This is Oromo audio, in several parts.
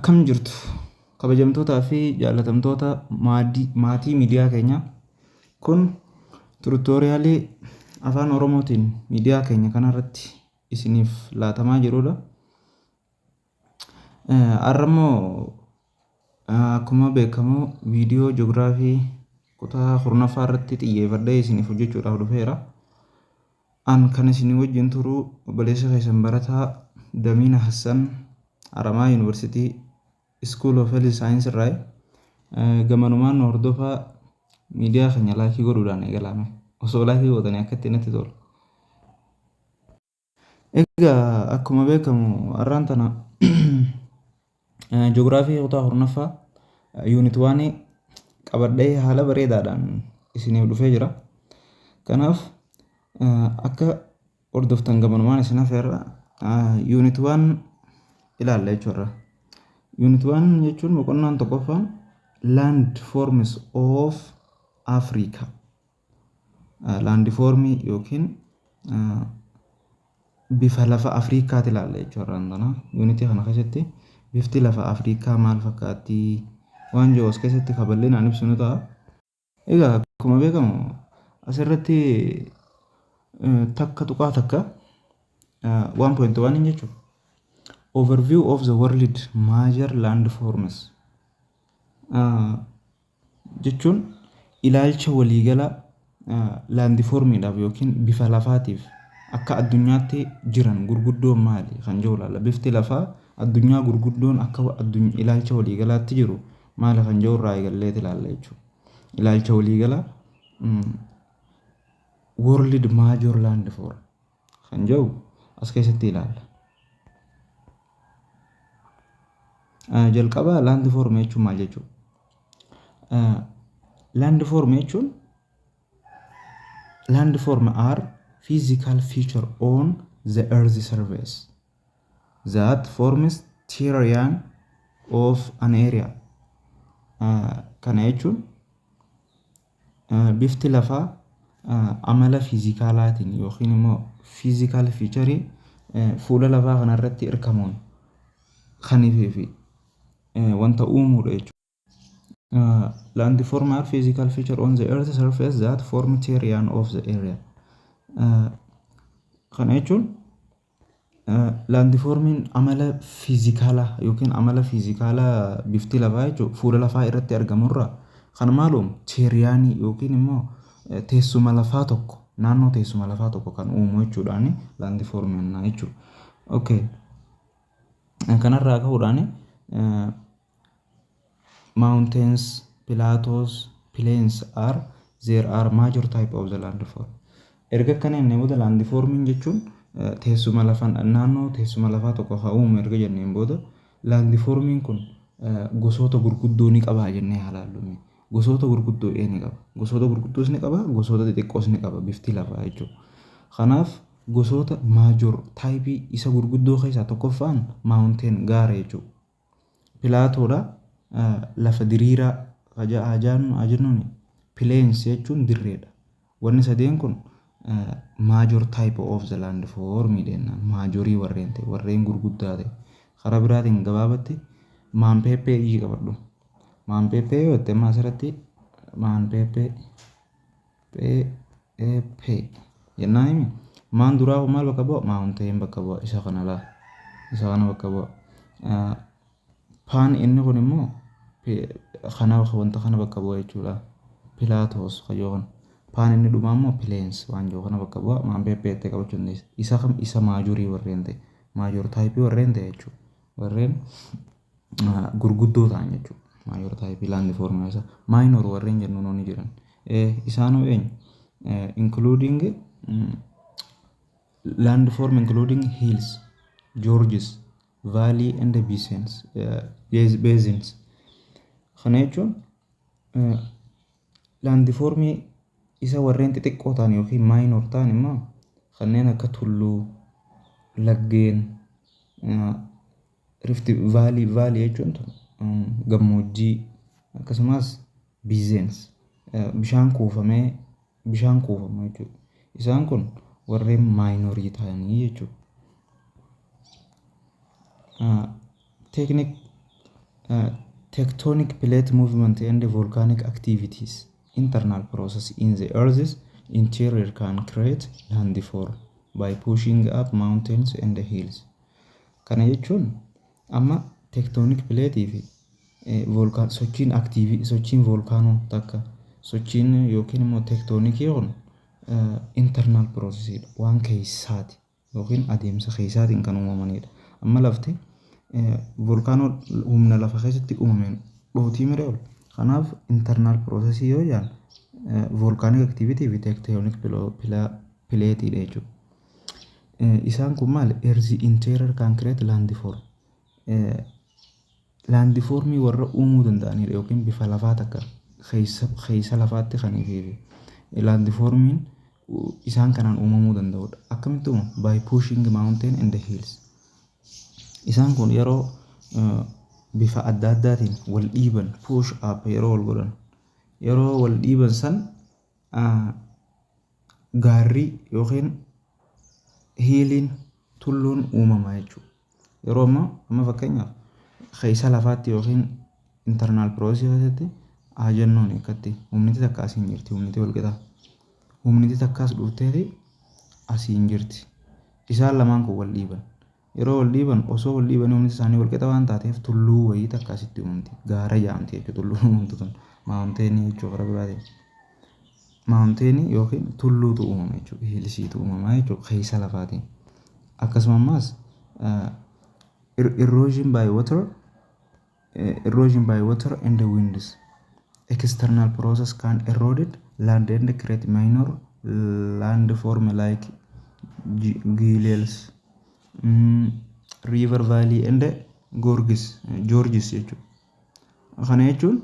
Akkam jirtu kabajamtootaa fi jaallatamtoota maatii miidiyaa keenyaa. Kun tuutooriyaalii afaan Oromootiin miidiyaa keenya kanarratti isiniif laatamaa jirudha. Har'a immoo akkuma beekamu viidiyoo ji'oogiraafii kutaa 10ffaa irratti xiyyeeffadhee isiniif hojjechuudhaaf dhufeera. An kan isin wajjin turu obboleessa keessan barataa Damiina Hassan, Haramaya University, School of Health Science irraa. Gamanumaan nu hordofaa, miidiyaa keenya like godhuudhaan eegalame. Osoo like gootanii akka itti natti tola. Egaa akkuma beekamu har'aan tana ji'oogiraafii kutaa 10ffaa unit 1 qabadhee haala bareedaadhaan isiniif dhufee jira. Kanaaf akka hordoftan gamanumaan isin afeerra. Unit 1 ilaalla jechuudha. Unit 1 jechuun boqonnaan tokkoffaan land forms of Africa. Landformii yookiin bifa lafa Afrikaati ilaalla jechuudha har'aan tana. Unitii kana keessatti bifti lafa Afrikaa maal fakkaatti waan jiru as keessatti kan bal'inaan ibsinu ta'a. Egaa akkuma beekamu asirratti 1.1, 1.1 jechuudha. Overview of the world major landforms jechuun ilaalcha waliigalaa landformiidhaaf yookiin bifa lafaatiif akka addunyaatti jiran gurguddoon maali kan jiru ilaalla. Bifti lafaa addunyaa gurguddoon akka ilaalcha waliigalaatti jiru maali kan jiru irraa eegalleet ilaalla jechuudha. Ilaalcha waliigalaa world major landform kan jedhu as keessatti ilaalla. Jalqaba landform jechuun maal jechuudha? Landform jechuun landform are physical feature on the earth surface that forms terrain of an area. Kana jechuun bifti lafaa amala fiizikaalaatiin yookiin immoo physical feature fuula lafaa kanarratti argamuun kan fi wanta uumuudha jechuudha. Landform are physical feature on the earth surface that form terrain of the area. Kana jechuun landformiin amala fiizikaalaa yookiin amala fiizikaalaa bifti lafaa jechuudha fuula lafaa irratti argamurraa kan maal uumu, terrainii yookiin immoo teessuma lafaa tokko, naannoo teessuma lafaa tokko kan uumu jechuudhaani landformiin jechuudha. Okay. Kanarraa ka'uudhaan mountains, plateaus, plains are there are major type of the landform. Erga akkana jennee booda, landformiin jechuun teessuma lafaa, naannoo teessuma lafaa tokko haa uumu erga jenneen booda, landformiin kun gosoota gurguddoo ni qaba jennee haa ilaallu. Gosoota gurguddoo ni qaba. Gosoota gurguddoos ni qaba, gosoota xixiqqoos ni qaba bifti lafaa jechuudha. Kanaaf gosoota major typeii isa gurguddoo keessaa tokkoffaan mountain, gaara jechuudha. Plateaudha, lafa diriiraa haa jennuuni. Plains jechuun dirreedha. Wanni sadeen kun major type of the landform jennaan. Majorii warreen ta'e, warreen gurguddaa ta'e. Karaa biraatiin gabaabatti maanpeeppee ijii qabadhu. Maanpeeppee yoo jette, amma asirratti maanpeeppee p e p jennaan himi. Maan duraa kun maal bakka bu'a? Mountain bakka bu'a. Isa kana laa. Isa kana bakka bu'a. Paan inni kun immoo kana, wanta kana bakka bu'a jechuudha. Plateaus kayyoo kana. Paan inni dhumaa immoo plains waan jiru kana bakka bu'a. Maanpeeppee jettee qabachuu dandeessa. Isa kam? Isa majorii warreen ta'e. Major typeii warreen ta'e jechuudha. Warreen gurguddoo ta'an jechuudha. Major typeii landformii isa. Minor warreen jennuun ni jiran. Isaanoo eenyu? Including landform including hills, gorges, valley and basins. Kana jechuun landformii isa warreen xixiqqoo ta'an yookiin minor ta'an immoo kanneen akka tulluu, laggeen, rift valley, valley jechuun gammoojjii, akkasumas basins, bishaan kuufamee, bishaan kuufamu jechuudha. Isaan kun warreen minorii ta'anii jechuudha. Technique Tectonic plate movement and volcanic activities, internal process in the earth's interior, can create landform by pushing up mountains and hills. Kana jechuun amma tectonic plate fi volcano sochiin active, sochiin volkaanoo takka, sochiin yookiin immoo tectonicii kun internal processidha, waan keessaati yookiin adeemsa keessaatiin kan uumamanidha. Amma lafti volkaanoo humna lafa keessatti uumameen dhootii miree ol. Kanaaf internal processii yoo jedhan volcanic activity fi tectonic plateiidha jechuudha. Isaan kun maali? Earth interior can create landform. Landformii warra uumuu danda'anidha yookiin bifa lafaa takka keessa lafaatti kan fi landformiin isaan kanaan uumamuu danda'udha. Akkamitti uumama? By pushing mountain and the hills. Isaan kun yeroo bifa adda addaatiin wal dhiiban, push up yeroo wal godhan, yeroo wal dhiiban san gaarri yookiin hilliin, tulluun uumama jechuudha. Yeroo ammaa amma fakkeenyaaf keessa lafaatti yookiin internal process keessatti haa jennuun akkatti humniti takka asiin jirti, humniti wal qixa. Humniti takkaas dhufteeti asiin jirti. Isaan lamaan kun wal dhiiban. Yeroo wal dhiiban, osoo wal dhiibanii humni isaanii wal qixa waan taateef tulluu wayii takka asitti uumamti. Gaara jedhamti jechuudha tulluun uumamtu tun. Mountainii jechuudha karaa biraatiin. Mountainii yookiin tulluutu uumama jechuudha. Hillsiitu uumama jechuudha keessa lafaatiin. Akkasuma ammas erosion by water and the winds. External process can erode land and create minor landform like gullies, river valley and gorges, gorges jechuudha. Kana jechuun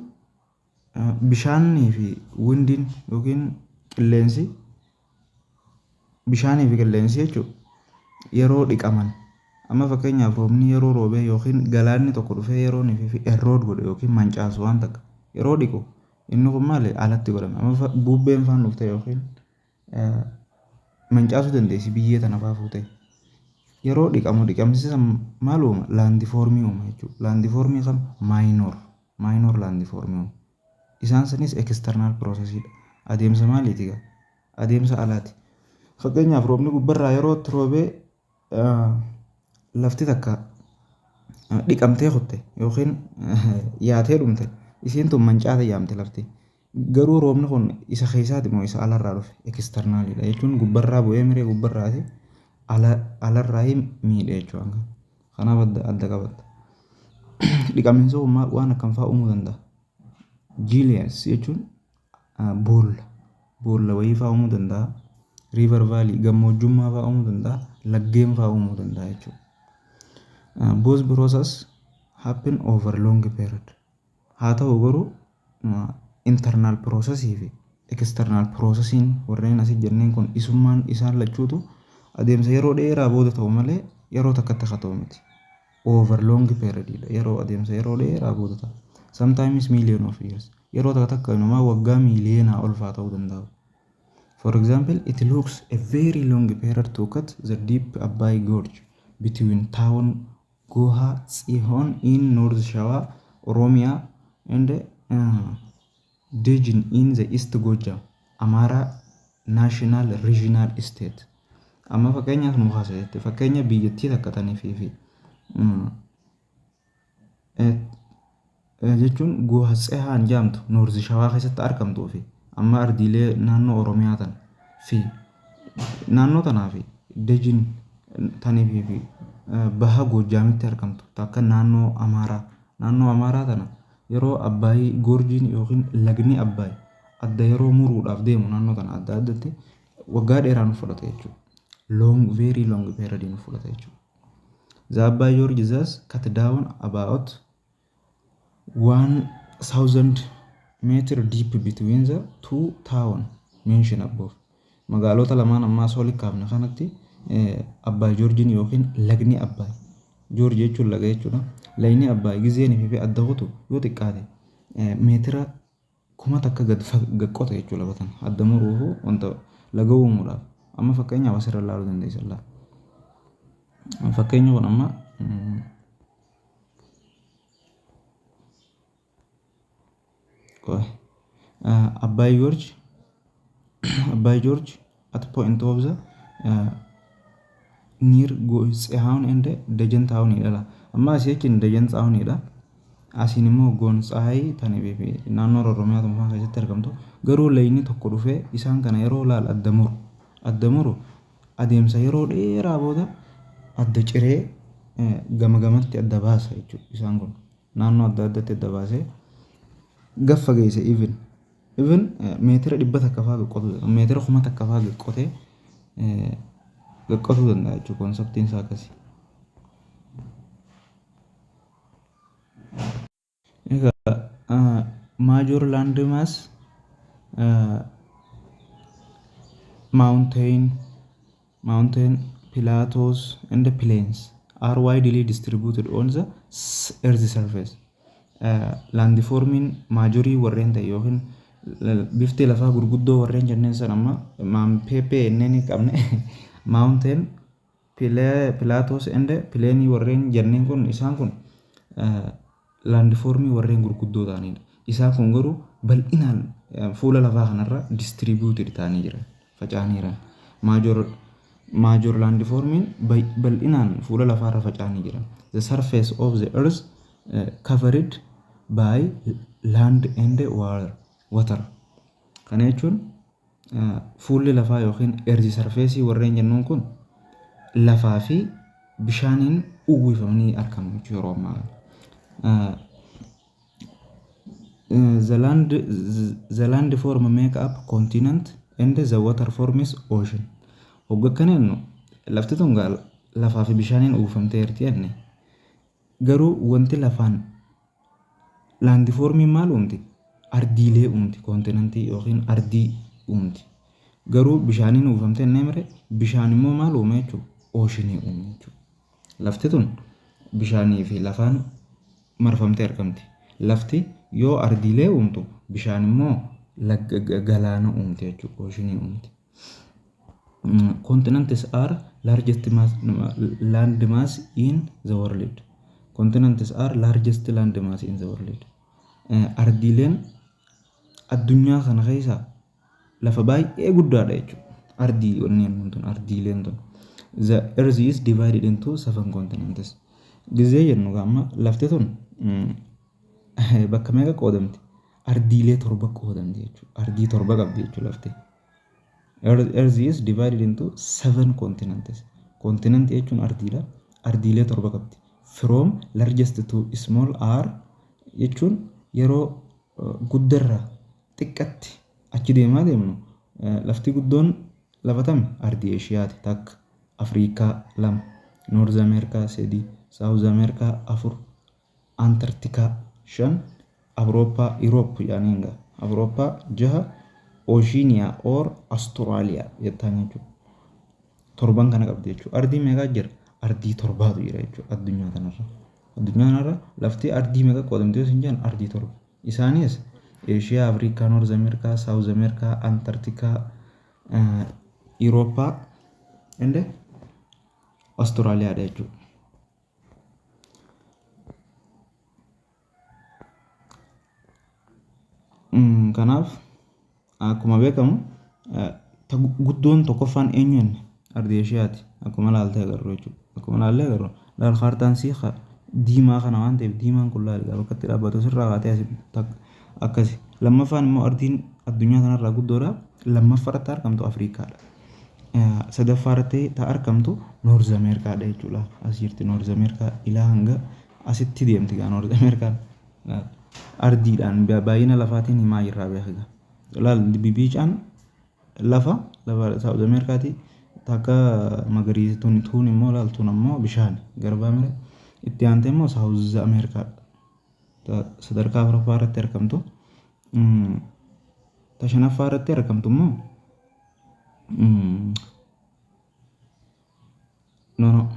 bishaanii fi windiin yookiin qilleensi, bishaanii fi qilleensi jechuudha, yeroo dhiqaman, amma fakkeenyaaf roobni yeroo roobee yookiin galaanni tokko dhufee yeroo inni fi erode godhe yookiin mancaasu, waan takka yeroo dhiqu, inni kun maali alatti godhame. Amma bubbeen faan dhufte yookiin mancaasuu dandeessi biyyee tana faa fuutee. Yeroo dhiqamu, dhiqamsi san maal uuma? Landformii uuma jechuudha. Landformii kam? Minor landformii uuma. Isaan sanis external processiidha. Adeemsa maaliiti egaa? Adeemsa alaati. Fakkeenyaaf roobni gubbarraa yeroo itti roobee lafti takka dhiqamtee kutte yookiin yaatee dhumte, isiin tun mancaate yaamte lafti. Garuu roobni kun isa keessaati moo isa alarraa dhufe? Externalidha jechuun gubbarraa bu'ee miree gubbarraati alarraa miidhe jechuudha. Kanaaf adda adda qabatta. Dhiqamiinsi kun waan akkam fa'aa uumuu danda'a? Gullies jechuun boolla boolla wayii fa'aa uumuu danda'a. River valley, gammoojjummaa fa'aa uumuu danda'a. Laggeen fa'aa uumuu danda'a jechuudha. Both process happen over long period. Haa ta'u garuu internal processii fi external processiin warreen asii jenneen kun isummaan isaan lachuutu adeemsa yeroo dheeraa booda ta'u malee yeroo takkatti haa ta'u miti. Over long period, yeroo adeemsa yeroo dheeraa booda ta'a. Sometimes million of years. Yeroo takka takka inumaa waggaa miiliyoonaa ol fa'aa ta'uu danda'a. For example, it looks a very long period to cut the deep Abbay Gorge between town Goha Tsihon in North Shawa, Oromia and Dejin in the East Gojjam, Amara National Regional State. Amma fakkeenyaaf nu kaasa jette, fakkeenya biyyattii takka tanii fi jechuun Goha Tsihaan jedhamtu North Shawaa keessatti argamtuu fi amma ardiilee naannoo Oromiyaa tana fi naannoo tanaa fi Dejin tanii fi baha Goojjaamitti argamtu takka naannoo Amaaraa tana yeroo Abbaayii Gorgeiin yookiin lagni Abbaay adda yeroo muruudhaaf deemu naannoo tana adda addatti waggaa dheeraa nu fudhata jechuudha. Long, very long period nu fudhata jechuudha. The Abbay Gorge thus cut down about 1000 meter deep between the two town mentioned above. Magaalota lamaan ammaa osoo kaafne kanatti Abbaay Gorgeiin yookiin lagni Abbaay. Gorge jechuun laga jechuudha. Lagni Abbaay gizeen fi adda kutu yoo xiqqaate meetira 1000 gad qota jechuudha lafa tana. Adda muruufu wanta laga uumuudhaaf. Amma fakkeenyaaf asirra ilaaluu dandeessa. Fakkeenya kun amma Qoy. Abbaay Gorge, Abbaay Gorge at point of the near Goon and Dejen townidha. Amma asii achiin Dejen townidha. Asiin immoo Goon Tsahaay tani naannoo Oromiyaa tokko keessatti argamtu. Garuu layni tokko dhufee isaan kana yeroo laal adda muru. Adda muru adeemsa yeroo dheeraa booda adda ciree gama gamatti adda baasa jechuudha isaan kun. Naannoo adda addaatti adda baasee gaffa geesse even meetira 100 fa'aa qoqqotuu, meetira 1000 fa'aa qotee qoqqotuu danda'a jechuudha, conceptiin isaa akkasi. Egaa major landmass, mountain, plateaus and plains are widely distributed on the earth surface. Landformiin majorii warreen ta'e yookiin bifti lafaa gurguddoo warreen jenneen san amma maampeeppee jenneen hin qabne, mountain, plateaus and plainii warreen jenneen kun, isaan kun landformii warreen gurguddoo ta'anidha. Isaan kun garuu bal'inaan fuula lafaa kanarra distributed ta'anii jiran, faca'anii jiran. Major landformiin bal'inaan fuula lafaarra faca'anii jiran. The surface of the earth covered by land and water. Kana jechuun fuulli lafaa yookiin earth surface warreen jennuun kun lafaa fi bishaaniin uwwifamanii argamu jechuudha yeroo ammaa kana. The land form make up continent and the water forms ocean. Hogga akkana jennu lafti tun lafaa fi bishaaniin uwwifamteerti jenne. Garuu wanti lafaan landformiin maal uumti? Ardiilee uumti, continentii yookiin ardii uumti. Garuu bishaaniin uwwifamtee jennee mire, bishaan immoo maal uume jechuudha? Oceanii uume jechuudha. Lafti tun bishaanii fi lafaan marfamtee argamti. Lafti yoo ardiilee uumtu, bishaan immoo galaana uumti jechuudha. Oceanii uumti. Continents are largest mass, land mass in the world. Continents are largest land mass in the world. Ardiileen addunyaa kana keessa lafa baay'ee guddaadha jechuudha. Ardii wanneen tun, ardiileen tun. The earth is divided into seven continents. Gizee jennu amma lafti tun bakka meeqa qoodamti? Ardiilee torba qoodamti jechuudha. Ardii torba qabdi jechuudha lafti. Earth is divided into seven continents. Continent jechuun ardiidha. Ardiilee torba qabdi. From largest to small are jechuun yeroo guddarraa xiqqatti achi deemaa deemnu, lafti guddoon lafa tami? Ardii Eeshiyaati takka, Afrikaa lama, North Ameerikaa sadii, South Ameerikaa afur, Antarktikaa shan, Awurooppaa, Europe jedhanii egaa Awurooppaa jaha, Ooshiiniyaa or Asturaaliyaa jettaan jechuudha. Torban kana qabdi jechuudha. Ardii meeqaa jira? Ardii torbaatu jira jechuudha addunyaa kanarra. Addunyaa kanarra lafti ardii meeqa qoodamti yoo isin jedhan, ardii torba. Isaanis Eeshiyaa, Afrikaa, North Ameerikaa, South Ameerikaa, Antarktikaa, Eurooppaa and Asturaaliyaadha jechuudha. Kanaaf akkuma beekamu guddoon tokkoffaan eenyu jenne? Ardii Eeshiyaati. Akkuma ilaaltee agarru jechuudha. Akkuma ilaallee agarru, laal, kaartaan sii diimaa kana waan ta'eef, diimaan kun laal bakka itti dhaabbatu sirraa kaatee asii akkasi. Lammaffaan immoo ardiin addunyaa kanarraa guddoodha. Lammaffaa irratti argamtu Afrikaadha. Sadaffaa irratti ta argamtu North Ameerikaadha jechuudha. As jirti North Ameerikaa, ilaa hanga asitti deemti gaa North Ameerikaan. Ardiidhaan baay'ina lafaatiin himaa jirraa beekaa. Laal, bibiicaan lafa South Ameerikaati. Takka magariisa tun, tuun immoo laal, tun ammoo bishaan garbaa mire. Itti aantee immoo South Ameerikaadha. Sadarkaa afuraffaa irratti argamtu. Ta shanaffaa irratti argamtu immoo, no,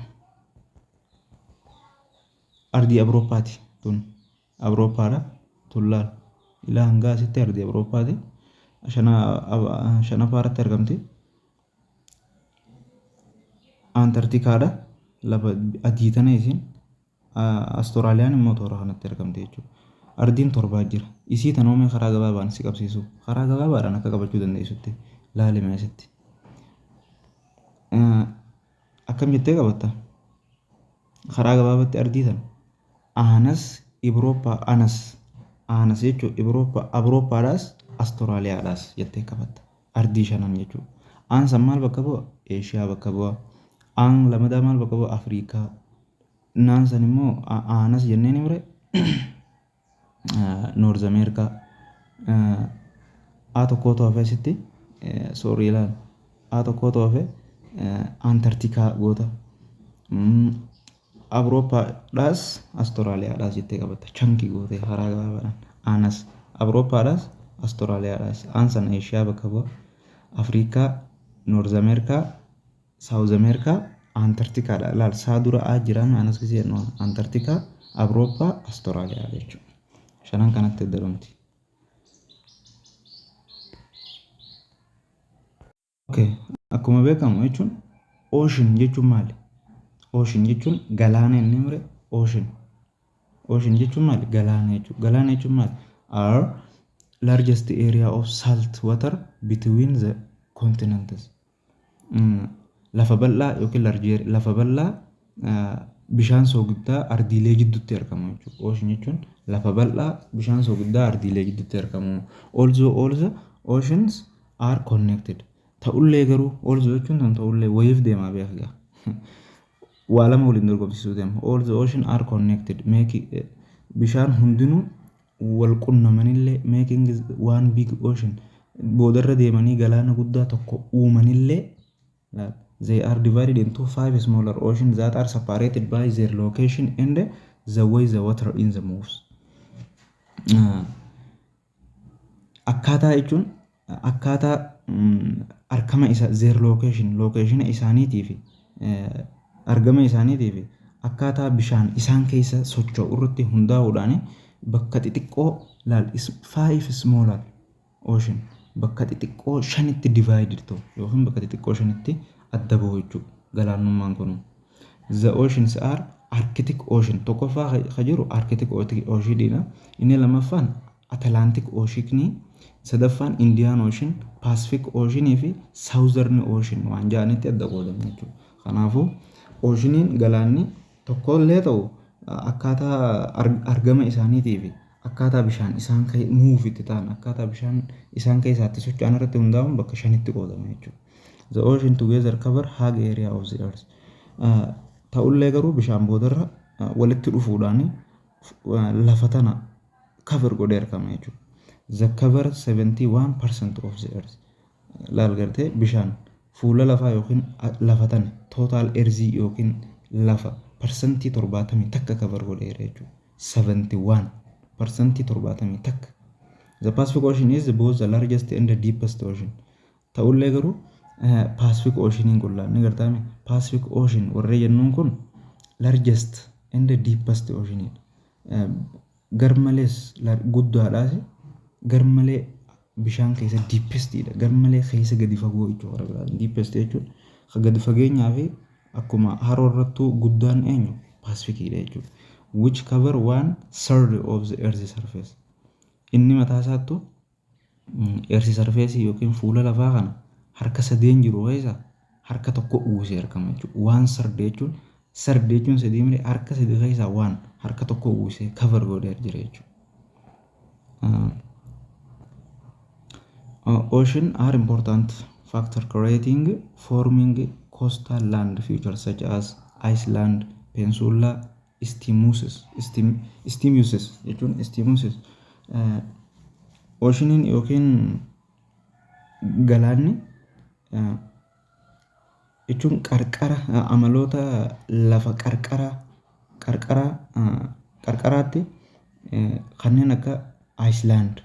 ardii Awurooppaati tun. Awurooppaadha tun, laal, ilaa hanga asitti ardii Awurooppaati. Shanaffaa irratti argamti. Antarktikaadha. Lafa adii tana isin. Austraaliyaan immoo toora kanatti argamti jechuudha. Ardiin torbaa jira. Isii tanoomee karaa gabaabaan si qabsiisu. Karaa gabaabaadhaan akka qabachuu dandeessutti laalime asitti. Akkam jettee qabatta? Karaa gabaabatti ardii tana. Aanas Ibrooppaa anas aanas jechuun Ibrooppaa Awurooppaadhaas Asturaaliyaadhaas jettee qabatta. Ardii shanan jechuudha. Aan san maal bakka bu'a? Eeshiyaa bakka bu'a. Aan lamadaa maal bakka bu'a? Afrikaa. Naan san immoo aanas jennee ni mure North Ameerikaa. A tokkootu hafe asitti, sorry, ilaal. A tokkootu hafe, Antarktikaa goota. Awurooppaadhaas Asturaaliyaadhaas jettee qabatta. Chunk gootee karaa gabaabaadhaan. Aanas Awurooppaadhaas Asturaaliyaadhaas. Aan sana Eeshiyaa bakka bu'a. Afrikaa, North Ameerikaa, South Ameerikaa, Antarktikaadha. Ilaal, saa dura A jira anas gisee jennu Antarktikaa, Awurooppaa, Asturaaliyaa jechuudha. Shanan kanatti adda dhumti. Okay. Akkuma beekamu jechuun ocean jechuun maali? Ocean jechuun galaana inni mure ocean. Ocean jechuun maali? Galaana jechuudha. Galaana jechuun maali? Are largest area of salt water between the continents. Lafa bal'aa yookiin lafa bal'aa bishaan soogiddaa ardiilee gidduutti argamu jechuudha. Ocean jechuun lafa bal'aa bishaan soogiddaa ardiilee gidduutti argamu. Also, all the oceans are connected. Ta'ullee garuu, also jechuun tan ta'ullee wayiif deemaa beekaa. Waa lama waliin dorgomsiisuu deema. All the ocean are connected. Make bishaan hundinuu wal qunnamanillee, making one big ocean. Boodarra deemanii galaana guddaa tokko uumanillee, they are divided into five smaller oceans that are separated by their location and the way the water in the moves. Akkaataa jechuun akkaataa argama isa their location, location isaaniitii fi argama isaaniitii fi akkaataa bishaan isaan keessa socho'u irratti hundaa'uudhaan bakka xixiqqoo, laal, five smaller ocean, bakka xixiqqoo shanitti divided ta'u yookiin bakka xixiqqoo shanitti adda bahu jechuudha galaanummaan kun. The oceans are Arctic Ocean, tokkoffaa ka jiru Arctic Oceanidha. Inni lammaffaan Atlantic Ocean, sadaffaan Indian Ocean, Pacific Ocean fi Southern Ocean waan jedhanitti adda qoodamu jechuudha. Kanaafuu oceaniin galaanni tokkollee ta'u akkaataa argama isaaniitii fi akkaataa bishaan isaan move itti ta'an, akkaataa bishaan isaan keessaatti socho'an irratti hundaa'uun bakka shanitti qoodama jechuudha. The ocean together cover huge area of the earth. Ta'ullee garuu bishaan boodarra walitti dhufuudhaan lafa tana cover godhee argama jechuudha. The cover 71% of the earth. Laal, gartee bishaan fuula lafaa yookiin lafa tana total earth yookiin lafa 71% cover godheera jechuudha. 71 71%. The Pacific Ocean is both the largest and the deepest ocean. Ta'ullee garuu Pacific Oceaniin kun, ni gartaame, Pacific Ocean warree jennuun kun largest and the deepest oceanidha. Garmalees guddaadhaas, garmalee bishaan keessa deepestidha. Garmalee keessa gadi fagoo jechuudha. Deepest jechuun gadi fageenyaa fi akkuma haroo irrattuu guddaan eenyu? Pacificidha jechuudha. Which cover one third of the earth surface. Inni mataa isaattu earth surface yookiin fuula lafaa kana harka sadeen jiru keessa harka tokko uwwisee argama jechuudha. One third jechuun, third jechuun sadii malee, harka sadii keessaa waan harka tokko uwwisee cover godhee jira jechuudha. Ocean are important factor creating forming coastal land features such as island, peninsula, isthmuses, isthmuses jechuun isthmuses. Oceaniin yookiin galaanni jechuun qarqara amaloota lafa qarqara qarqara qarqaraatti kanneen akka island,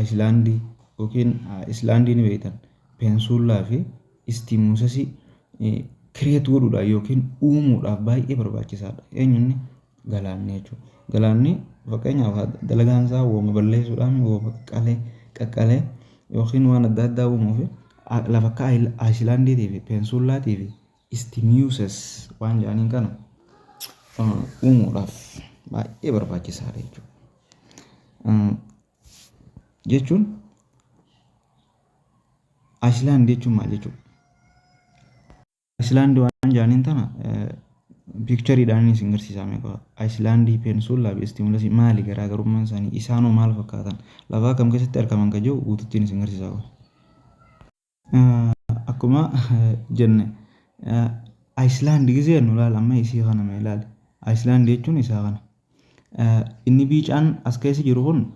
islandii yookiin islandii ni beektan, peninsula fi isthmusesii create godhuudhaaf yookiin uumuudhaaf baay'ee barbaachisaadha. Eenyunni? Galaanni jechuudha. Galaanni fakkeenyaaf dalagaan isaa uumama balleessuudhaan, uumama qaqqalee qaqqalee yookiin waan adda addaa uumuu fi lafa akka islandiitii fi peninsulaatii fi isthmuses waan jedhaniin kana uumuudhaaf baay'ee barbaachisaadha jechuudha. Jechuun island jechuun maal jechuudha? Island waan jaaniin tana pictureiidhaan isin agarsiisaa meeqa. Island, peninsula fi isthmus maali garaagarummaan isaanii? Isaanoo maal fakkaatan? Lafaa kam keessatti argaman kan jiru guututtiin isin agarsiisaa. Akkuma jenne, island gisee jennu, ilaala amma isii kana mee ilaali. Island jechuun isaa kana. Inni biicaan as keessa jiru kun,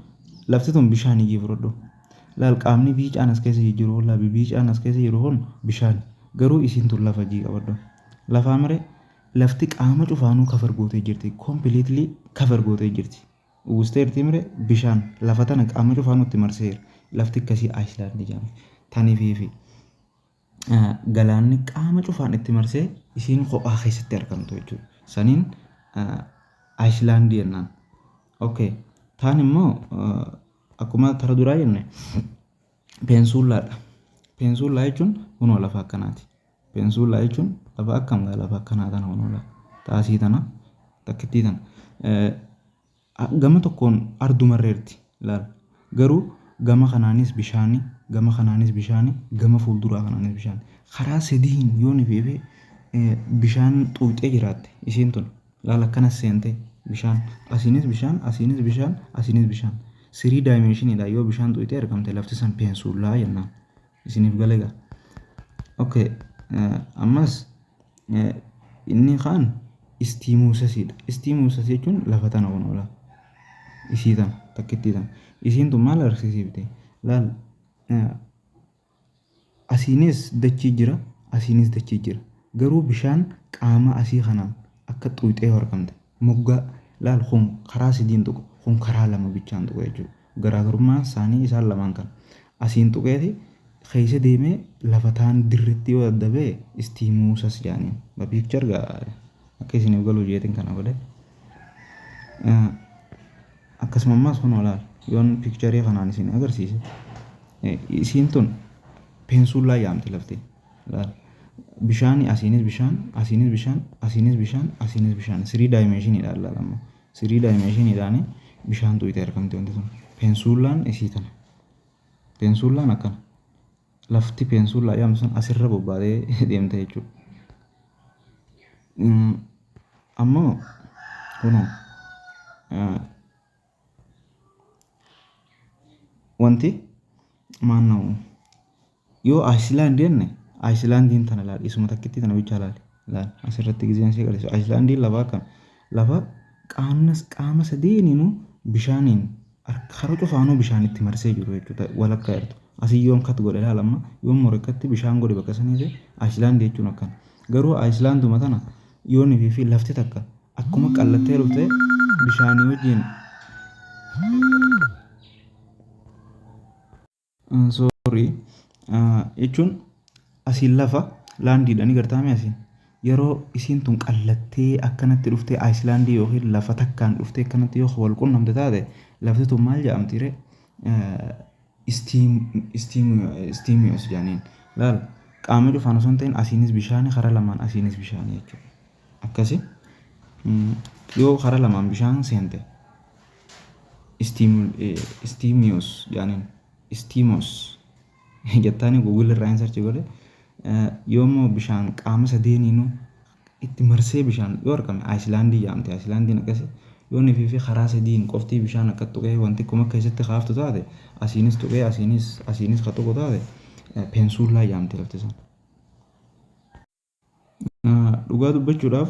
lafti tun bishaan ijii fudhadhu. Laal, qaamni biicaan as keessa jiru kun, laal, biicaan as keessa jiru kun bishaan. Garuu isiin tun lafa jii qabadhu. Lafaa maree lafti qaama cufaanuu cover gootee jirti. Completely cover gootee jirti. Uwwisteertii mire bishaan lafa tana qaama cufaanuu itti marseera. Lafti akkasii island jedhama. Tanii fi galaanni qaama cufaan itti marsee isiin kophaa keessatti argamtu jechuudha. Saniin island jennaan. Okay. Taan immoo akkuma tara duraa jenne peninsulaadha. Peninsula jechuun kunoo lafa akkanaati. Peninsula jechuun lafa akkam gaa, lafa akkanaa tana, kunoo lafa taasii tana, takkittii tana. Gama tokkoon ardumarreerti laal. Garuu gama kanaanis bishaani, gama kanaanis bishaani, gama fuulduraa kanaanis bishaani. Karaa sadiin yoo ni feefe bishaan xuuxee jiraatte isiin tun, laal, akkana seente bishaan, asiinis bishaan, asiinis bishaan, asiinis bishaan. Three dimensioniidha yoo bishaan xuuxee argamte, lafti san peninsula jennaan. Isiniif gale gaa. Okay. Ammas inni kaan isthmusiidha. Isthmus jechuun lafa tana kun oola. Isii tana, takkittii tana. Isiin tun maal agarsiisifti? Laal, asiinis dachii jira, asiinis dachii jira. Garuu bishaan qaama asii kanaan akka xuuxee argamte. Moggaa laal, kun karaa sadiin tuqu, kun karaa lama bichaan tuqu jechuudha. Garaagarummaan isaanii isaan lamaan kana. Asiin tuqeeti keessa deemee lafa taan dirritti yoo daddabee isthmus jedhaniin. Picture gaa akka isiniif galuu jeetiin kana godhe. Akkasuma ammas kun olaal yoon picture kanaan isin agarsiise, isiin tun peninsula yaamti lafti. Laal, bishaani asiinis bishaan, asiinis bishaan, asiinis bishaan, asiinis bishaan, three dimensioniidhaan laal, amma three dimensioniidhaan bishaan tuqxee argamti wanti sun. Peninsulaan isii tana. Peninsulaan akkana. Lafti peninsula yaamtu sun asirra bobbaatee deemte jechuudha. Ammoo kunoo wanti maanna'u yoo island jenne, islandiin tana laal, isuma takkitti tana bichaa laal, laal asirratti giseen si agarsiisu, islandiin lafa akkam, lafa qaama sadeeniinuu bishaaniin kara cufaanuu bishaanitti marsee jiru jechuudha, walakkaa jirtu. Asii yoon kat godhe, laal, amma yoon mure, bishaan godhe bakka sanii, island jechuun akkana. Garuu islanduma tana yoon fi lafti takka akkuma qallattee dhufte bishaanii wajjin, sorry, jechuun asiin lafa landiidha ni gartaame, asiin yeroo isiin tun qallattee akkanatti dhuftee island yookiin lafa takkaan dhuftee akkanatti yoo wal qunnamte taate, lafti tun maal jedhamti ree? Isthmus jedhaniin. Laal, qaama cufaan osoo hin ta'in asiinis bishaani, karaa lamaan asiinis bishaani jechuudha. Akkasi yoo karaa lamaan bishaan seente isthmus jedhaniin. Isthmus jettaani Google irraa hin search godhe. Yoo immoo bishaan qaama sadeeniinuu itti marsee bishaan yoo argame island jedhamti. Islandiin akkasi. Yoo inni fi karaa sadiin qoftii bishaan akka tuqee wanti kuma keessatti kaaftu taate, asiinis tuqee, asiinis, asiinis ka tuqu taate, peninsula jedhamti lafti sun. Dhugaa dubbachuudhaaf,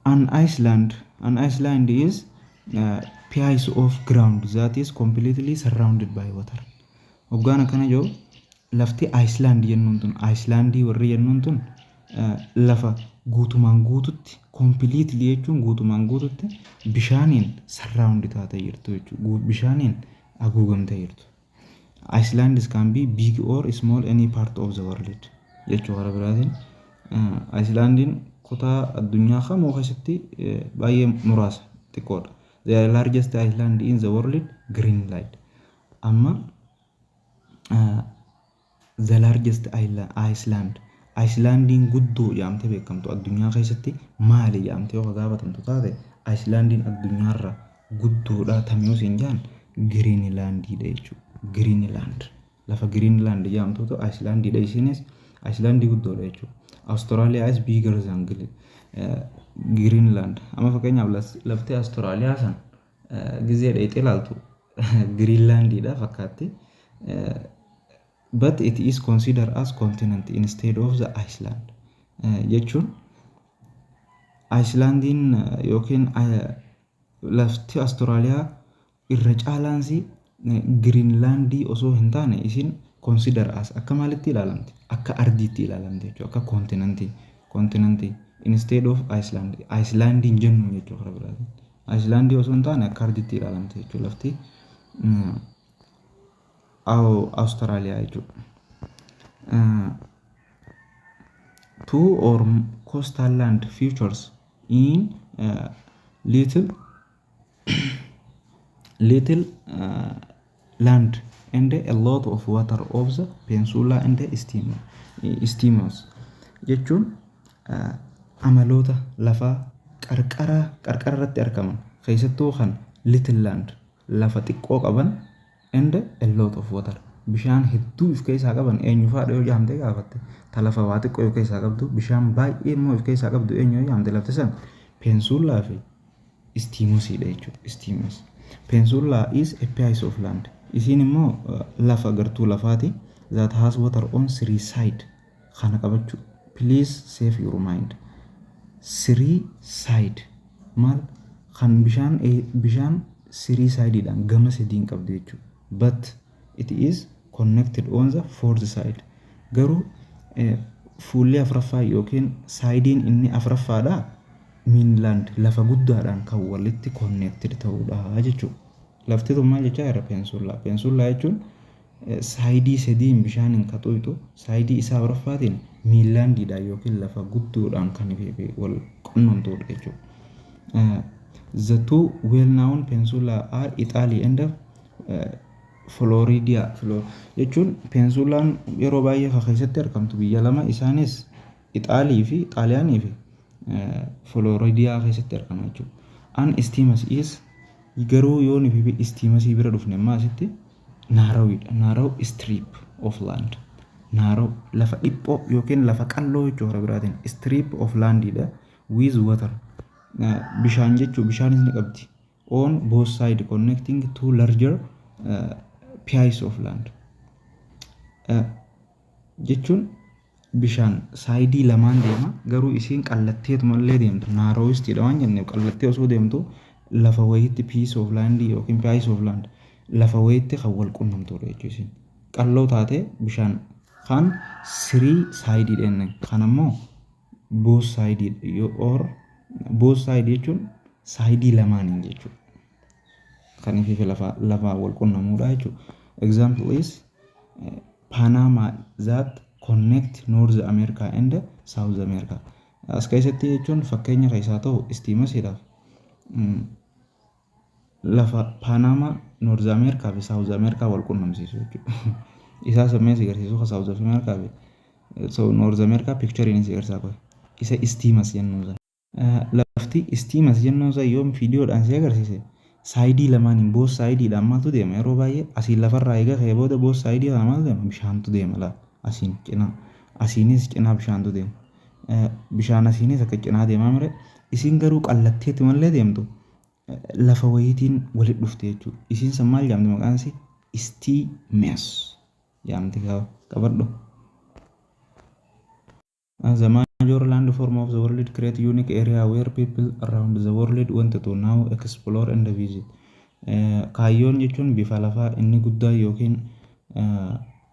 an island is piece of ground that is completely surrounded by water. Hoggaan akkana jiru, lafti island jennuun tun, island warri jennuun tun, lafa guutumaan guututti, completely jechuun guutumaan guututti, bishaaniin surround taatee jirtu jechuudha. Bishaaniin haguugamtee jirtu. Islands can be big or small, any part of the world jechuu karaa biraatiin. Islandiin kutaa addunyaa kamuu keessatti baay'ee muraasa, xiqqoodha. The largest island in the world, Greenland. Amma the largest island, islandiin guddoo jedhamtee beekamtu addunyaa keessatti maali jedhamtee yoo gaafatamtu taate, Islandiin addunyaarra guddoodha tamii siin jaan Giriinilaandiidha jechuudha. Giriinilaand, lafa Giriinilaand jedhamtutu islandiidha, isinis islandii guddoodha jechuudha. Australia is bigger than Greenland. Amma fakkeenyaaf lafti Austraaliyaa san gizee dheexee ilaaltu Giriinlaandiidha fakkaatti. But it is considered as continent instead of the island. Jechuun islandiin yookiin lafti Austraaliyaa irra caalaansi Giriinlaandii osoo hin taane, isin consider as akka maalitti ilaalamti? Akka ardiitti ilaalamti jechuudha. Akka continentii instead of island. Islandiin jennu jechuudha karaa biraatiin. Islandii osoo hin taane akka ardiitti ilaalamti jechuudha lafti Awustiraaliyaa jechuudha. Two or coastal land features in little little land and a lot of water of the peninsula and the isthmus jechuun amaloota lafaa qarqara qarqara irratti argaman, keessattuu kan little land, lafa xiqqoo qaban, and a lot of water, bishaan hedduu of keessaa qaban eenyu fa'aadha yoo jedhamte gaafatte, ta lafa waa xiqqoo of keessaa qabdu, bishaan baay'ee immoo of keessaa qabdu eenyu yoo jedhamte, lafti san peninsula fi isthmusiidha jechuudha. Isthmus. Peninsula is a piece of land. Isiin immoo lafa gartuu lafaati that has water on three side kana qabachuu. Please save your mind. Three side maal kan bishaan three sideidhaan gama sadiin qabdu jechuudha. But it is connected on the fourth side. Garuu fuulli afuraffaa yookiin sideiin inni afuraffaadha mainland, lafa guddaadhaan kan walitti connected ta'uudha jechuudha. Lafti tun maal jechaa jira? Peninsula. Peninsula jechuun sideii sadiin bishaaniin ka xuqxu, sideii isaa afuraffaatiin mainlandiidhaan yookiin lafa guddoodhaan kan wal qunnamtudha jechuudha. The two well-known peninsula are Italy and Florida. Jechuun peninsulaan yeroo baay'ee kan keessatti argamtu biyya lama, isaanis Ixaalii fi Xaaliyaanii fi Floridiyaa keessatti argama jechuudha. An isthmus is garuu yoo nuti isthmusii bira dhufne ammaa asitti narrowiidha. Narrow strip of land. Narrow, lafa dhiphoo yookiin lafa qalloo jechuudha biraatiin. Strip of landidha. With water. Bishaan jechuun bishaanis ni qabdi. On both side connecting two larger piece of land. Jechuun bishaan sideii lamaan deema, garuu isiin qallatteetumallee deemtu narrowestiidha waan jenneef, qallattee osoo deemtu lafa wayiitti piece of land yookiin piece of land lafa wayiitti kan wal qunnamtudha jechuudha isiin. Qalloo taatee bishaan kan three sideii jenne kan ammoo both sideii or both sideii jechuun sideii lamaaniin jechuudha. Kan ifi lafa wal qunnamudha jechuudha. Example is Panama that connect North America and South America. As keessatti jechuun fakkeenya keessaa ta'u isthmusiidhaaf lafa Panama North America fi South America wal qunnamsiisu jechuudha. Isaa sammee si agarsiisu kan South America fi North America pictureiin si agarsiisa qofa. Isa isthmus jennuun sana. Lafti isthmus jennuun sana yoom viidiyoodhaan si agarsiise, sideii lamaaniin, both sideiidhaan maaltu deema? Yeroo baay'ee asiin lafarraa eega ka'ee booda both sideii kana maaltu deema? Bishaantu deema laa, asiin cinaa, asiinis cinaa bishaantu deema. Bishaan asiinis akka cinaa deemaa mire, isiin garuu qallatteetti mallee deemtu lafa wayiitiin walitti dhufte jechuudha. Isiin san maal jedhamti maqaan isii? Isthmus jedhamti, qabadhu. The major landform of the world create unique area where people around the world want to now explore and visit. Kaayyoon jechuun bifa lafaa inni guddaa yookiin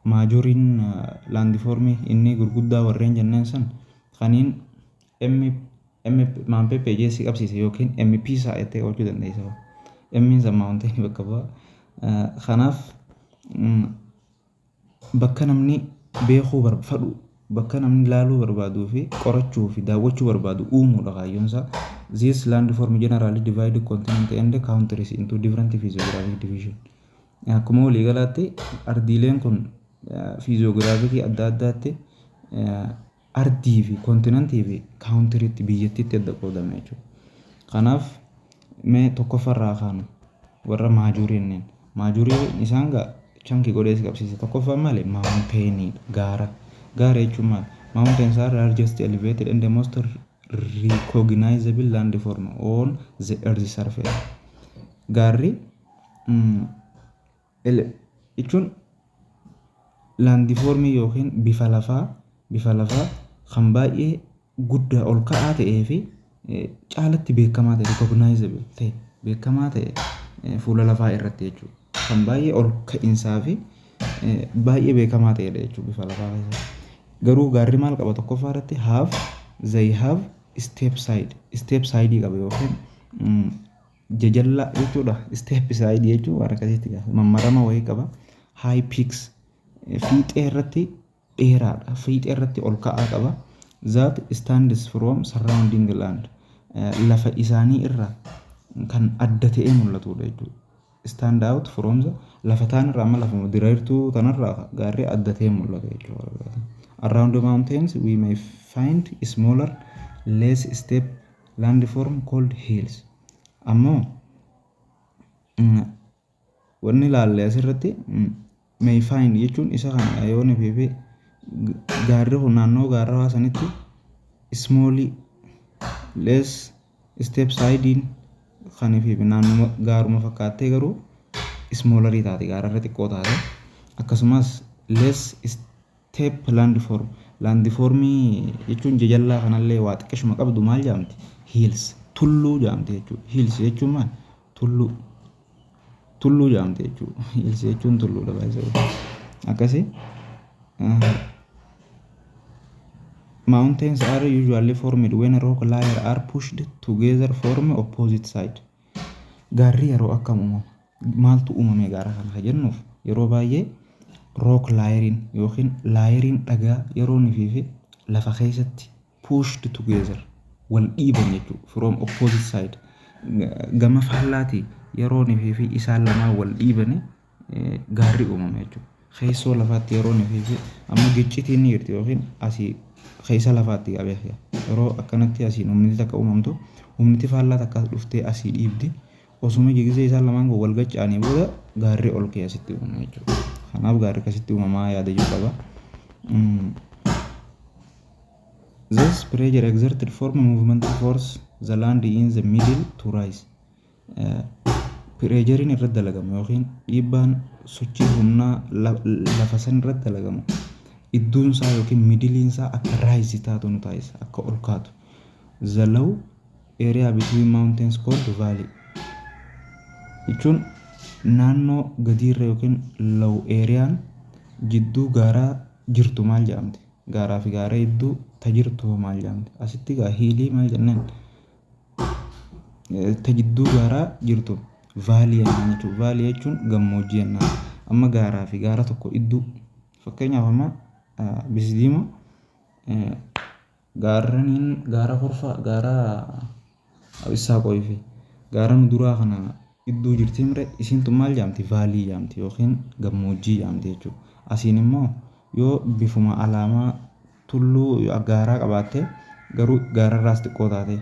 majoriin landformii inni gurguddaa warreen jenneen san kaniin M M maampeppee jeessi qabsiise yookiin MP isaa jettee qabachuu dandeessa. M'n san mountainii bakka bu'a. Kanaaf bakka namni beekuu fedhu, bakka namni ilaaluu barbaaduu fi qorachuu fi daawwachuu barbaadu uumuudha kaayyoon isaa. This landform generally divide continent and countries into different physiographic division. Akkuma waliigalaatti ardiileen kun physiographicii adda addaatti ardii fi continentii fi countryitti, biyyattiitti adda qoodama jechuudha. Kanaaf Mee tokkoffarraa kaanu, warra majorii inneen. Majorii isaan gaa chunkii godhee si qabsiisa. Tokkoffaan maali? Mountainii, gaara. Gaara jechuun maali? Mountains are largest elevated and the most recognizable landform on the earth surface. Gaarri jechuun landformii yookiin bifa lafaa kan baay'ee guddaa, ol ka'aa ta'ee fi caalatti beekamaa ta'e, recognizable ta'e, beekamaa ta'e fuula lafaa irratti jechuudha. Kan baay'ee ol ka'iinsaa fi baay'ee beekamaa ta'edha jechuudha bifa lafaa keessatti. Garuu gaarri maal qaba? Tokkoffaa irratti they have steep side, steep side qaba yookiin jajallaa jechuudha. Steep side jechuun waan akkasiitti mammarama wayii qaba. High peaks, fiixee irratti dheeraadha. Fiixee irratti ol ka'aa qaba. That stands from surrounding land. Lafa isaanii irraa kan adda ta'ee mul'atudha jechuudha. Stand out from the lafa taan irraa, amma lafa diriirtuu tanarraa gaarri adda ta'ee mul'ata jechuudha. Around the mountains we may find smaller, less steep landform called hills. Ammoo wanni ilaalle asirratti may find jechuun isa kana yoo ni gaarri kun naannoo gaarraa sanitti small, less steep side kan fi naannoo gaaruma fakkaattee garuu smallerii taate, gaararra xiqqoo taate, akkasumas less steep landform, landformii jechuun jajallaa kanallee waa xiqqishuma qabdu maal jedhamti? Hills, tulluu jedhamti jechuudha. Hills jechuun maal? Tulluu, tulluu jedhamti jechuudha. Hills jechuun tulluudha baay'ee akkasii. Mountains are usually formed when rock layers are pushed together from opposite side. Gaarri yeroo akkam uumama? Maaltu uumame gaara kana ka jennuuf, yeroo baay'ee rock layeriin yookiin layeriin dhagaa yeroo inni fi lafa keessatti pushed together, wal dhiiban jechuudha, from opposite side, gama faallaatii yeroo inni fi isaan lamaan wal dhiibani gaarri uumama jechuudha. Keessoo lafaatti yeroo inni fi amma giccitiin ni jirti yookiin asii keessa lafaatti qabee yeroo akkanatti asiin humniti takka uumamtu, humniti faallaa takka dhuftee asii dhiibdi. Osuma gisee isaan lamaan kun wal gacca'anii booda gaarri ol ka'ee asitti uumama jechuudha. Kanaaf gaarri akkasitti uumamaa yaada jiru qaba. This pressure exerted form movement force the land in the middle to rise. Pressureiin irratti dalagamu yookiin dhiibbaan sochii humnaa lafa san irratti dalagamu idduun isaa yookiin middleiin isaa akka rise taatu nu taasisa, akka ol kaatu. The low area between mountains called valley jechuun naannoo gadiirra yookiin low areaan jidduu gaaraa jirtu maal jedhamti? Gaaraa fi gaara hedduu ta jirtu maal jedhamti? Asitti gaa hillii maal jennaan? Ta jidduu gaaraa jirtu valley jennaan jechuudha. Valley jechuun gammoojjii jennaan. Amma gaaraa fi gaara tokko idduu, fakkeenyaaf amma Bisdiimoo gaarraniin gaara Korfaa, gaara Abissaa fi gaara Muduraa kana idduu jirti mire, isiin tun maal jedhamti? Valley jedhamti yookiin gammoojjii jedhamti jechuudha. Asiin immoo yoo bifuma alaamaa tulluu gaaraa qabaatte, garuu gaararraas xiqqoo taate,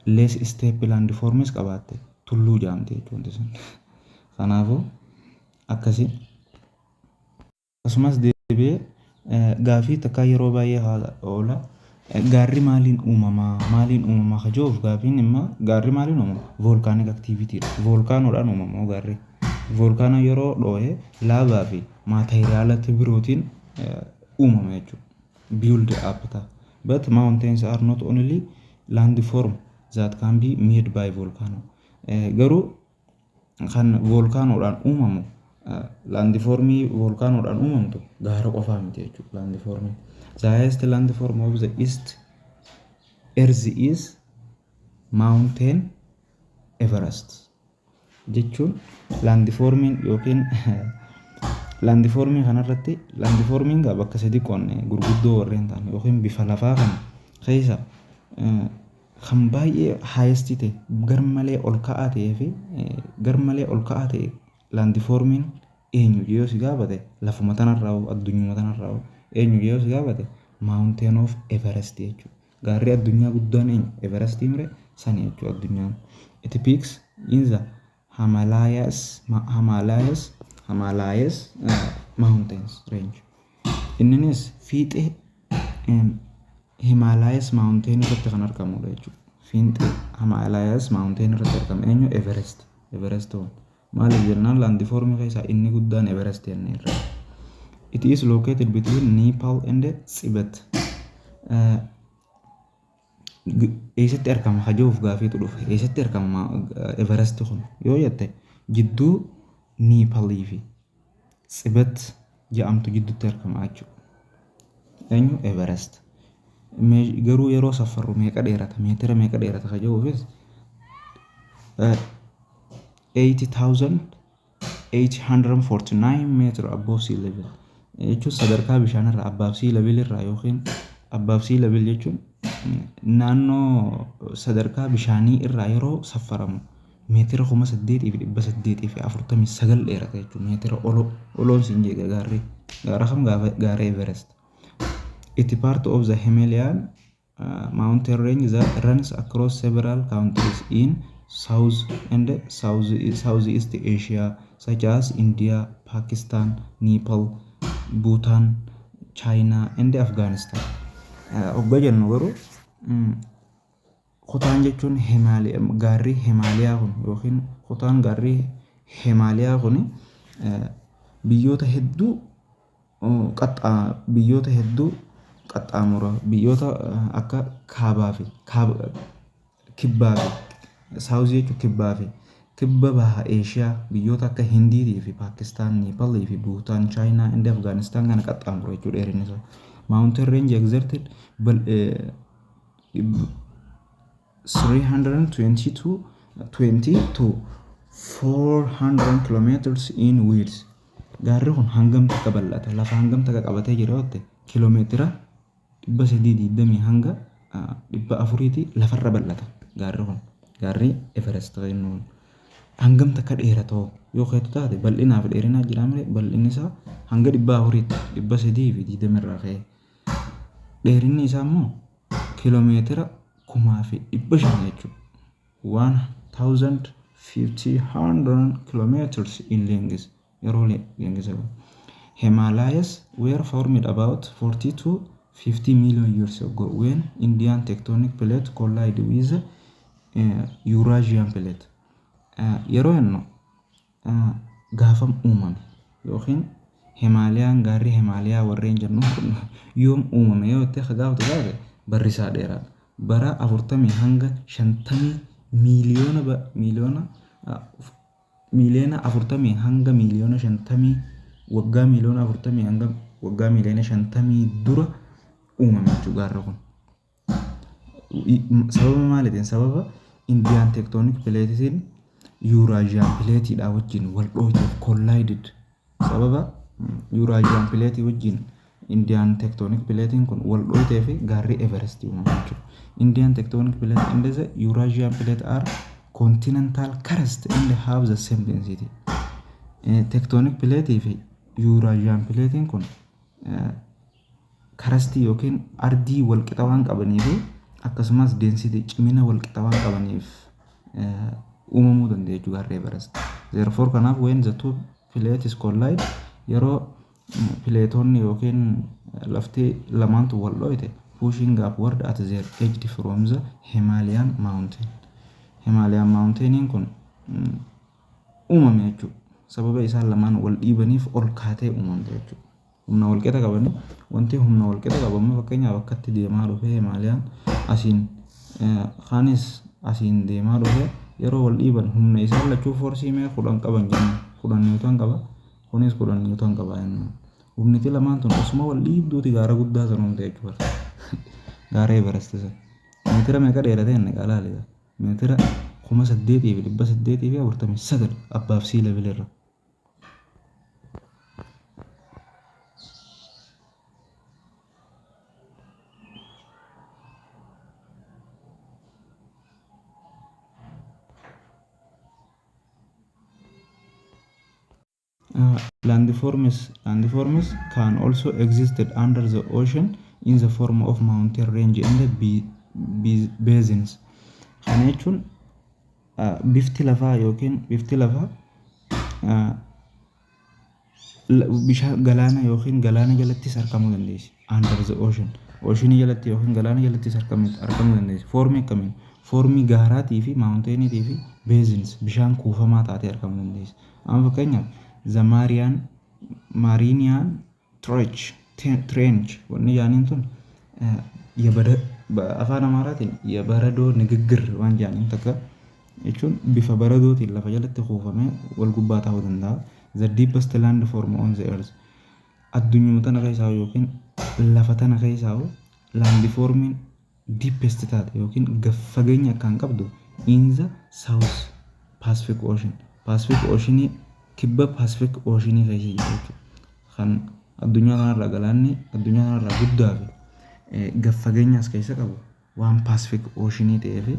less steep landformis qabaatte, tulluu jedhamti jechuudha sun. Kanaafuu akkasi. Akkasumas deebi'ee gaafii takka yeroo baay'ee oola. Gaarri maaliin uumamaa? Maaliin uumamaa ka jiruuf gaafiin immoo gaarri maaliin uumama? Volcanic activitydha. Volcanoodhaan uumama gaarri. Volcano yeroo dhoohe lava fi materialota birootiin uumama jechuudha. Build up ta'a. But mountains are not only landform that can be made by volcano. Garuu kan volcanoodhaan uumamu, landformii volcanoodhaan uumamtu gaara qofaa miti jechuudha landformiin. The highest landform of the east earth is Mountain Everest jechuun landformiin yookiin landformii kanarratti landformiin gaa bakka sadi qoonne gurguddoo warreen ta'an yookiin bifa lafaa kana keessa kan baay'ee highest ta'e, garmalee ol ka'aa ta'ee fi garmalee ol ka'aa ta'e landformiin eenyu yoo si gaafate, lafuma tanarraa, addunyuma tanarraa eenyu yoo si gaafate, Mountain of Everest jechuudha. Gaarri addunyaa guddaan eenyu? Everest mire. Sani jechuudha addunyaan. It peaks in the Himalayas Himalayas Himalayas mountains range. Inninis fiixee Himalayas mountain irratti kan argamudha jechuudha. Fiixee Himalayas mountain irratti argama. Eenyu? Everest. Everest one. Maaliif jennaan landformii keessaa inni guddaan Everest jennee irra. It is located between Nepal and Tibet. Eessatti argama kajuuf gaafiitu dhufe. Eessatti argama Everest kun yoo jette, jidduu Nepalii fi Tibet jedhamtu jidduutti argama jechuudha. Eenyu? Everest. Garuu yeroo saffarru meeqa dheerata, meetira meeqa dheerata kajuufis, 80,849 meter above sea level jechuun sadarkaa bishaanirraa, above sea level irraa, yookiin above sea level jechuun naannoo sadarkaa bishaanii irraa yeroo saffaramu meetira 8,849 dheerata jechuudha. Meetira oloo oloon siin jedhe gaarri gaara kam? Gaara Everest. It part of the Himalayan mountain range that runs across several countries in South and Southeast Asia such as India, Pakistan, Nepal, Bhutan, China and Afghanistan. Hoggaa jennu garuu kutaan jechuun gaarri Himaaliyaa kun yookiin kutaan gaarri Himaaliyaa kun biyyoota hedduu biyyoota hedduu qaxxaamura, biyyoota akka kaabaa fi kibbaa fi southii jechuun kibbaa fi kibba baha Eeshiyaa, biyyoota akka Hindiitii fi Paakistaan, Neepalii fi Buutaan, Chaayinaa, Indii, Afgaanistaan kana qaxxaamura jechuudha dheerinni isaa. Mountain range exerted 322 20 to 400 kilometers in width. Gaarri kun hangam takka bal'ata, lafa hangam takka qabatee jira yoo ta'e, kiiloomeetira 320 hanga 400ti lafarra bal'ata gaarri kun. Gaarri Everest jennuun. Hangam takka dheeratoo yoo keetu taate, bal'inaa fi dheerinaa jira malee, bal'inni isaa hanga 400tti, 320 irraa ka'ee. Dheerinni isaa immoo kiiloomeetira 1,500 jechuudha. 1500 kilometers in length yeroo length. Himalayas were formed about 40 to 50 million years ago when Indian tectonic plate collided with Eurasian plate. Yeroo jennu gaafa uumame yookiin Himaaliyaan, gaarri Himaaliyaa warreen jennu kun yoom uumame yoo jettee gaafatu taate, barri isaa dheeraadha. Bara 40 hanga 50 miiliyoona miiliyoona miiliyoona 40 hanga miiliyoona 50, waggaa miiliyoona 40 hanga waggaa miiliyoona 50 dura uumame jechuudha gaarri kun. Sababa maaliitiin? Sababa Indian tectonic plateiin Eurasian plateiidhaa wajjin wal dhooyteef, collided. Sababa Eurasian plateii wajjin Indian tectonic plateiin kun wal dhooytee fi gaarri Everest uumame jechuudha. Indian tectonic plate and the Eurasian plate are continental crust and have the same density. Tectonic plate fi Eurasian plateiin kun crustii yookiin ardii wal qixa waan qabanii fi akkasumas density, cimina wal qixa waan qabaniif uumamuu danda'e jechuudha gaarri Everest. Therefore, kanaaf, when the two plates collide, yeroo plateonni yookiin lafti lamaantu wal dhooyte, pushing upward at their edge from the Himalayan mountain. Himalayan mountainiin kun uumame jechuudha. Sababa isaan lamaan wal dhiibaniif ol kaatee uumamte jechuudha. Humna wal qixa qabanii, wanti humna wal qixa qabu amma fakkeenyaaf akkatti deemaa dhufee, Himaaliyaan asiin, kaanis asiin deemaa dhufee, yeroo wal dhiiban humna isaan lachuu forceii mee 10 qaban jennu, 10 newton qaba, kunis 10 newton qaba jennu. Humniti lamaan tun osuma wal dhiibduuti gaara guddaa sana uumte jechuudha. Gaara Everest sana. Meetira meeqa dheerate inni qalaali? Meetira 8,849 above sea level irra. Landforms can also exist under the ocean in the form of mountain range and basins. Kana jechuun bifti lafaa yookiin bifti lafaa bishaan galaana yookiin galaana jalattis argamuu dandeessi. Under the ocean. Ocean jalatti yookiin galaana jalattis argamuu dandeessi. Formii akkamiin? Formii gaaraatii fi mountainiitii fi basins, bishaan kuufamaa taatee argamuu dandeessi. Amma fakkeenyaaf the Mariana Trench wanni jaaniin tun, afaan Amaaraatiin የበረዶ ንግግር waan jaaniin takka jechuun, bifa baradootiin lafa jalatti kuufamee wal gubbaa ta'uu danda'a. The deepest land form on the earth. Addunyuma tana keessaa yookiin lafa tana keessaa land formiin deepest taate yookiin fageenya akkaan qabdu in the South Pacific Ocean. Pacific Ocean, kibba Pacific Ocean keessa jira jechuudha. Kan addunyaa kanarraa galaanni addunyaa kanarraa guddaa fi gad fageenya as keessa qabu waan Pacific Ocean ta'ee fi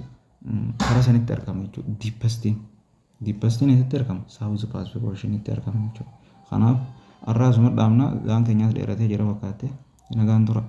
karaa sanitti argama jechuudha. Deepestiin. Deepestiin eessatti argama? South Pacific Oceanitti argama jechuudha. Kanaaf har'a asuma dhaabna, gaan keenyaas dheeratee jira fakkaate. Nagaan tura.